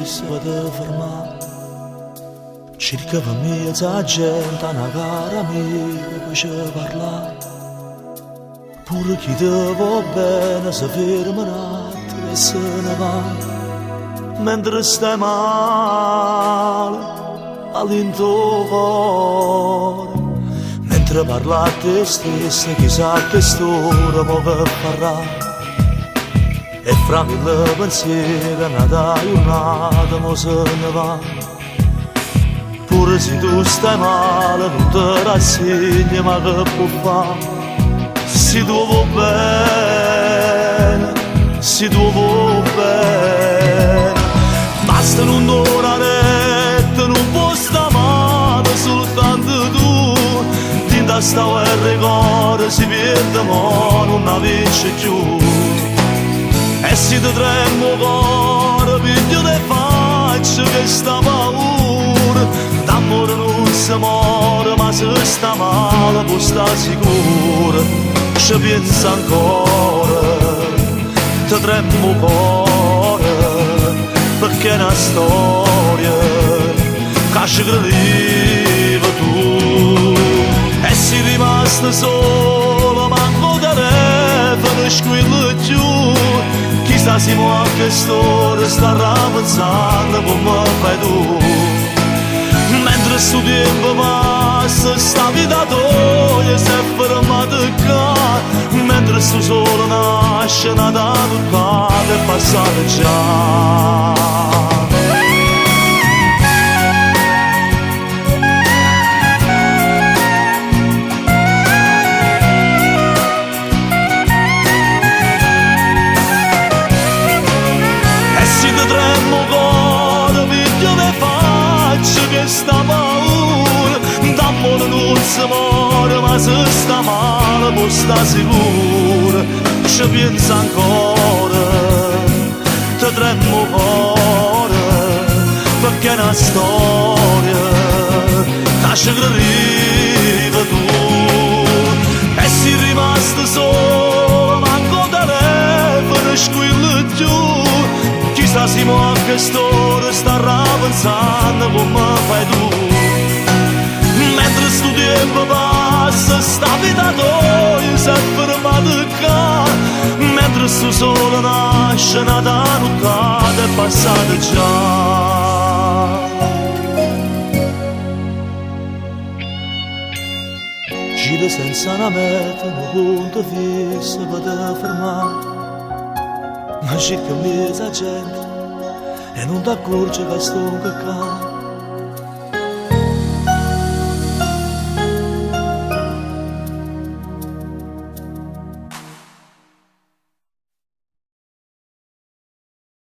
fisso pe te fermà. Circa pe mmiez' 'a gente na cara amica pe ce parlà. Pure chi te vo' bene se ferma n'attimo e se ne va. Mentre stai male 'a dint' 'o core. Mentre parla a te stessa chissà a chest'ora mo che farrà. E fra mille pensieri n'ata jurnata mo se ne va. Pure si tu stai male nun te rassegni ma che può fa? Si tu vuò bene, si tu vuò bene, basta nun dà retta, nun può sta male soltanto tu. Dint' a sta guerra 'e core si pierde mo nun 'a vince cchiù. E si te tremma 'o core, piglia 'e faccia chesta paura, d'ammore nun se more, ma se sta male può sta sicuro, ci pensa ancora, te tremma 'o core, perché è una storia che ci credevi tu. E sei rimasta sola, manco 'o telefono squilla cchiù. Chissà si mo a chest'ora starà pensando come fai tu. Mentre sto tempo passa, sta vita toia si è fermata qua. Mentre sto sole nasce, n'ata nottata è passata già. E si te tremma 'o core, piglia 'e faccia chesta paura, d'ammore nun se more, ma se sta male può sta sicuro, ci pensa ancora, te tremma 'o core, perché è una storia che ci credevi tu. E sei rimasta sola, manco 'o telefono squilla cchiù. Chissà si mo a chest'ora starà pensando come fai tu. Mentre sto tempo passa, sta vita toia si è fermata qua. Mentre sto sole nasce, n'ata nottata è passata già. Gira senza una meta, un punto fisso per te fermare. Ma cerca mezza gente e non ti accorgi che sto qua.